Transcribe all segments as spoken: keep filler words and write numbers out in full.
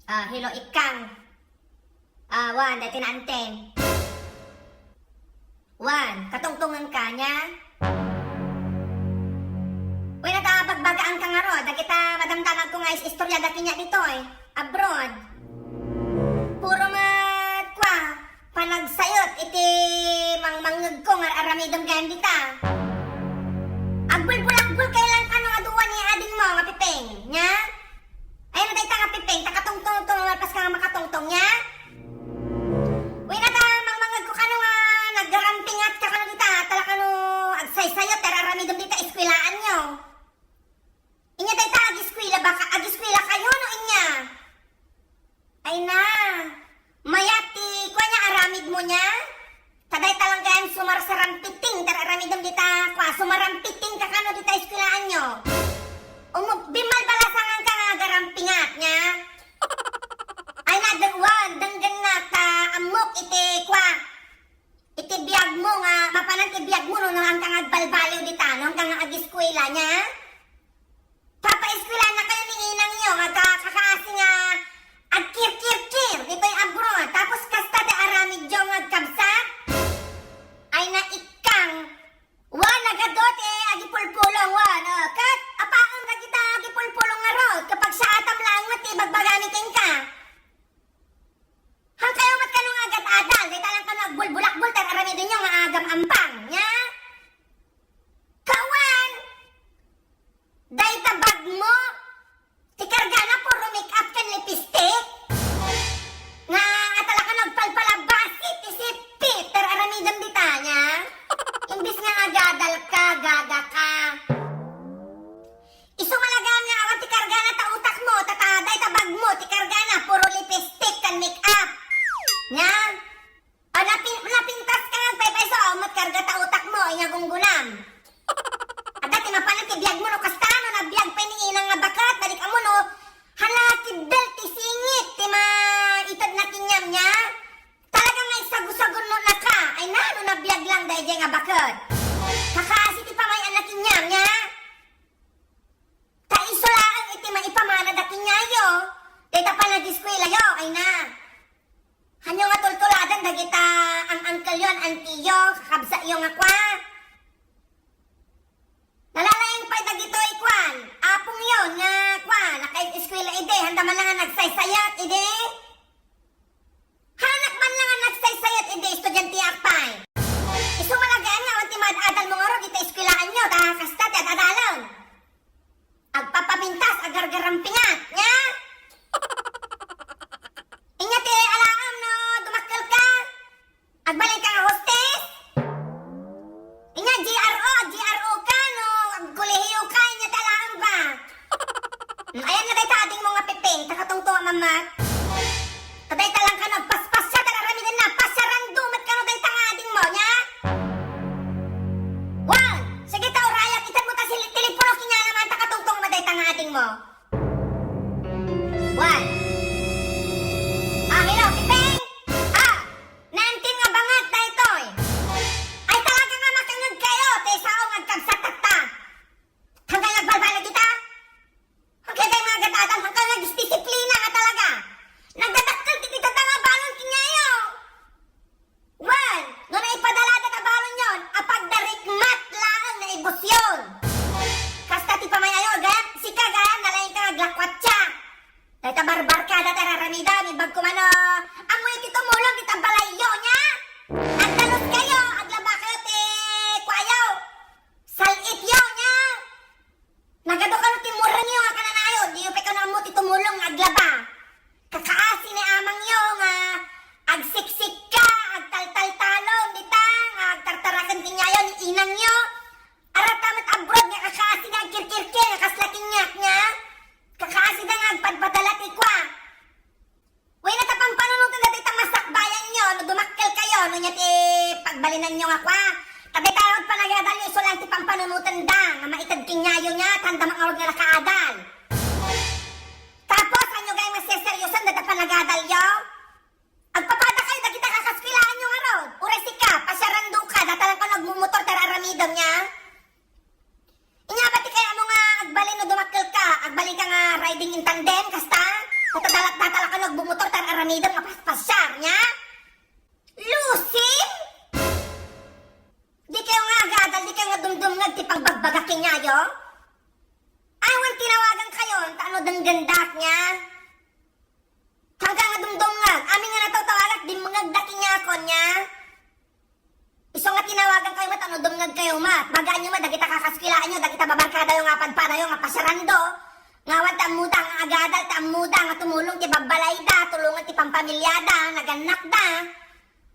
Ah, hello, ikkang. Ah, wen, daytoy naantem. Wen, katungtongenka, nia? Wen, ta bagbagaanka ngarud dagita madamdamagko nga is-, istoriada kaniak ditoy, abroad. Puro met, kua, panagsayot iti mangmangngegko nga ar-aramidem gayam dita. Agbulbulakbulkayo lang kano nga dua ni adingmo nga Piping, nia? Ay, no dayta nga Piping, ta katungtongto nga malpaska nga makatungtong, nia? Wen, ta mangmangngegko kano nga naggarampingatka kano dita, tala kano agsaysayot ti ar-aramidem dita eskuelaanyo. Ania dayta, ageskuela ba ka-, ageskuelakayo no ania? Ay na, mayat ti kua, nia, aramidmo, nia? Ta dayta lang gayam sumarsarampiting ti ar-aramidem dita, kua, sumarampitingka kano dita eskuelaanyo. Umu-, bimbalbalasanganka nga agarampingat, nia? Ay na, dengwan, denggenna ta ammok iti, kua, iti biagmo nga, mapanan ti biagmo no, no haanka nga agbalbaliw dita, no haanka nga ageskuela, nia? Papaeskuelanakayo ni inangyo nga agkakaasi nga agkirkirkir ditoy abroad, tapos kasta ti aramidyo nga agkabsat? Ay, naikkang. Wen, nagadu ti agipulpulong, wen, ah, ket apaem dagita agipulpulong ngarud, kapagsaatan laeng met ti ibagbagami kenka. Haankayo met kano nga agad-adal, dayta lang kano agbulbulakbul, ta ar-aramidenyo nga agam-ampang, nia? Kawan, dayta bagmo, ti kargana puro make-up ken lipstick. Nga, adda la kano agpalpalabasi ti sipit, ta ar-aramidem dita, nia? Imbes nga agadalka, gagaka. Isu nga la gayam nga awan ti kargana ta utakmo, ta, ta, dayta bagmo ti kargana, puro lipstick ken make-up. Nia? A, napin-, napintaska nga agpaypayso, awan met karga ta utakmo, ania gunggonam? Adda ti mapanan ti biagmo no kasta, no nabiag pay ni inang nga baket, balik ammo no, hala, kiddel ti singit ti maitedna kaniam, nia? Talaga nga isagusagunona ka, ay na, no nabiag lang daydiay nga baket. Kakaasi ti pamay-anna kaniam, nia? Ta isu laeng iti maipamanada kaniayo, dayta panageskuelayo, ay na. Haanyo nga tultuladen dagita ang-angkelyo, an-antiyo, kakabsatyo nga kua. Nalalaing pay dagitoy kuan, apongyo nga kuan, nakaeskuela idi, haanda man la nga nagsaysayat idi. Haanak man la nga nagsaysayat idi, estudianteak pay. Isu nga la gayam nga awan ti maad-adalmo ngarud iti eskuelaanyo, ta kasta ti ad-adalem. Agpapapintas, agargarampingat, nia? Ania ti alaem no dumakkelka? Agbalinka nga hostess? Ania, G R O, G R O ka no agkolehiyo ka, ania ti alaem ba? Hmm, ayan na dayta adingmo nga Piping, ta katungto a mammat. Ta dayta lang kano agpaspasya, ta ar-aramidenna, pasiarando met kano dayta nga adingmo, nia? Wen, sige ta, urayak, itedmo ta si telepono kaniana man, ta katungtong met dayta nga adingmo. Wen. Ah, hello, Piping? Ah, naantim nga bangat daytoy. Ay, talaga nga makangngegkayo, ti sao nga agkabsat tatta. Haankayo nga agbalbaliw dita? Haankayo nga agad-adal, haankayo nga disdisiplina nga talaga. Nagdadakkel ti dita nga balon kaniayo. Wen, no naipadalada ta balonyon, apagdarikmat laeng naibusyon. Kasta ti pamayayo, gayam, sika gayam, nalaingka nga aglakuatsa. Dayta barbarkada ti ar-aramidem, imbag koma no, ammoyo ti tumulong dita balayyo, nia? Agdaluskayo, aglabakayo ti kuayo. Sal-ityo, nia? Nagadu kano ti murengyo nga kananayon, diyo pay kano ammo ti tumulong nga aglaba. Kakaasi ni amangyo nga agsiksikka, agtaltaltalon dita, nga agtartaraken kaniayo ni inangyo. Arata met abroad nga kakaasi nga agkirkirkir nga kasla kaniak, nia? Kakaasida nga agpadpadala ti kua. Wenno ta pampanunoten dayta masakbayanyo no dumakkelkayo, no ania ti pagbalinanyo nga kua. Ta dayta met panagadalyo, isu laeng ti pampanunoten da nga maited kaniayo, nia, ta haanda met ngarud nga nakaadal. Tapos, haanyo gayam nga seseryosen dayta panagadalyo? Agpapadakayo dagita kakaeskuelaanyo ngarud. Uray sika, pasiarandoka, dayta lang kano agmumotor ti ar-aramidem, nia? Ania, ba't ti kayatmo nga agbalin no dumakkelka? Agbalinka nga riding in tandem, kasta? Tatadala-, tatala kano Aramidem nga paspasiar, nia? Lusin? Di kayo nga agadal, di kayo nga dumdumngeg ti pangbagbaga kenyayo? Ay, wen tinawagan kayo, ta no denggendak, nia? Saan ka nga dumdumngeg? Amin nga natawtawagak, dimngegda keniakon, nia? Isu nga tinawagan kayo met, ano, dumngeg kayo met. Bagaan yo met, dagita kakaeskwelaanyo, dagita babarkadayo nga padpadayo nga pasiarando. Nga awan ti ammoda nga agadal, ti ammoda nga tumulong ti babbalayda, tulongen ti pampamilyada, nagannakda.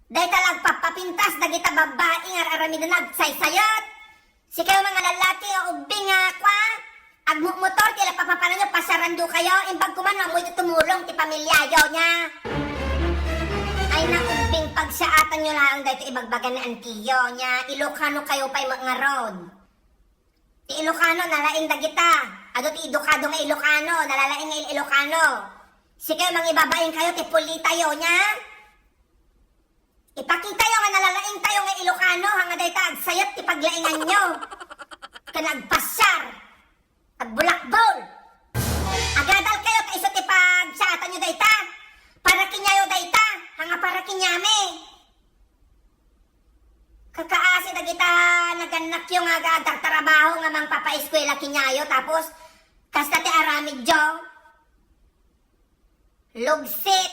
Dayta la agpappapintas, dagita babbai nga ar-aramidenda agsaysayot. Sikayo nga lallaki nga ubbing nga kua, agmumotor ti la papapananyo, pasiarando kayo, imbag koma no ammoyo ti tumulong ti pamilyayo, nia? Ay, naubbing, pagsiaatanyo laeng daytoy ibagbaga ni antiyo, nia? Ilokano kayo pay met ngarud. Ti Ilokano, nalaing dagita. Adu ti edukado nga Ilokano, nalalaing nga Il-, Ilokano. Sikayo, mangibabain kayo, ti pulitayo, nia? Ipakitayo nga nalalaing tayo nga Ilokano, nga dayta agsayot ti paglainganyo. Ken agpasiar, agbulakbol. Agadal kayo ta isu ti pagsaatanyo dayta. Para kenyayo dayta, nga para kenyami. Kakaasi dagita nagannakyo nga aga-, agtartrabaho nga mangpapaeskwela kenyayo, tapos kasta ti aramidyo. Lugsit.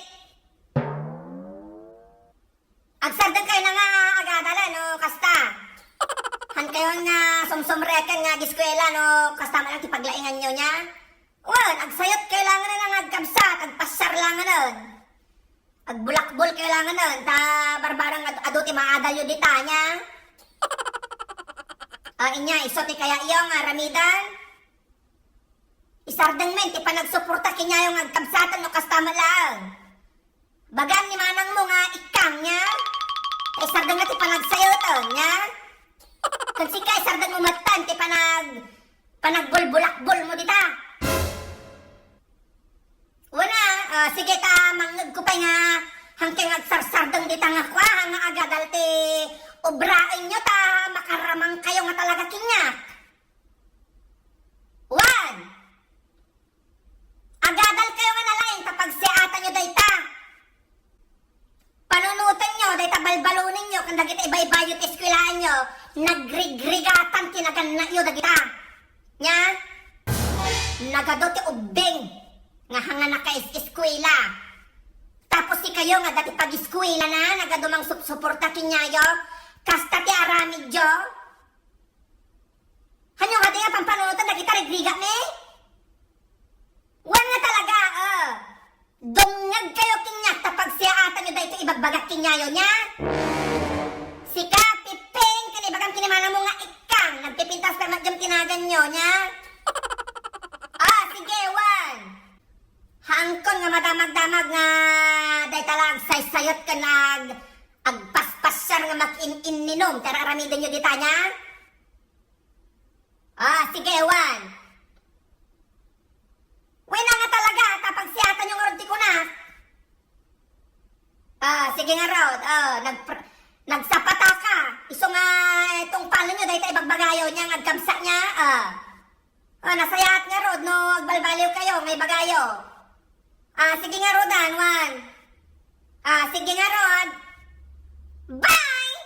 Agsardeng kayo na nga agadal, no, kasta. Han kayo nga sumsumreken nga ageskwela, no, kasta man lang ti paglainganyo, nia? Wen, agsayot kayo langen nga agkabsat, agpasiar langen. Agbulakbol kayo langen, ta barbareng ad-, adu ti maadalyo dita, nia? Ah, inya, isu ti kayayo nga aramidan. Isardeng men ti panagsuporta kenyayo nga agkabsatan no kasta met laeng. Bagan ni manangmo nga ikkang, nia? Ta isardengna ti panagsayoten, nia? Ken sika, isardengmo metten ti panag-, panagbulbulakbolmo dita. Wen a, ah, sige ta, mangngegko pay nga, han kayo nga agsarsardeng dita nga kua, nga agadal ti obraenyo ta makaramang kayo nga talaga keniak. Wen, agadal kayo nga nalaing ta pagsiaatanyo dayta. Panunotenyo dayta balbalonenyo ken dagita ibaybayyo ti eskwelaanyo, nagrigrigatan ti nagannayo dagita. Nia? Nagadu ti ubbing nga hanga nakaes-eskwela. Tapos sikayo nga dati pag-eskwela na, nagadu mangsupsuporta kenyayo, kasta ti aramidyo. Hanyo nga di nga pampanunotan dagita rigrigami? Wen nga talaga, ah. Dumngeg kayo keniak ta pagsiaatanyo daytoy ibagbagak kenyayo, nia? Sika, Piping, ken ibagam ken ni manangmo nga ikkang, nagpipintas pay met diay tinaganyo, nia? Ah, sige, wen. Haankon nga madamagdamag nga dayta la agsaysayot ken ag-, agpaspasiar nga mag-in-inninom ti ar-aramidenyo dita, nia? Ah, sige, wen. Wen a nga talaga, ta pagsiatanyo ngarud ti kunak. Ah, sige ngarud. Ah, nagpr-, nagsapataka. Isu nga, eh, tungpalenyo dayta ibagbagayo, nia nga agkabsat, nia. Ah. Ah, nasayaat ngarud no agbalbaliw kayo nga ibagayo. Ah, sige ngarud, ah, wen. Ah, sige ngarud. Bye!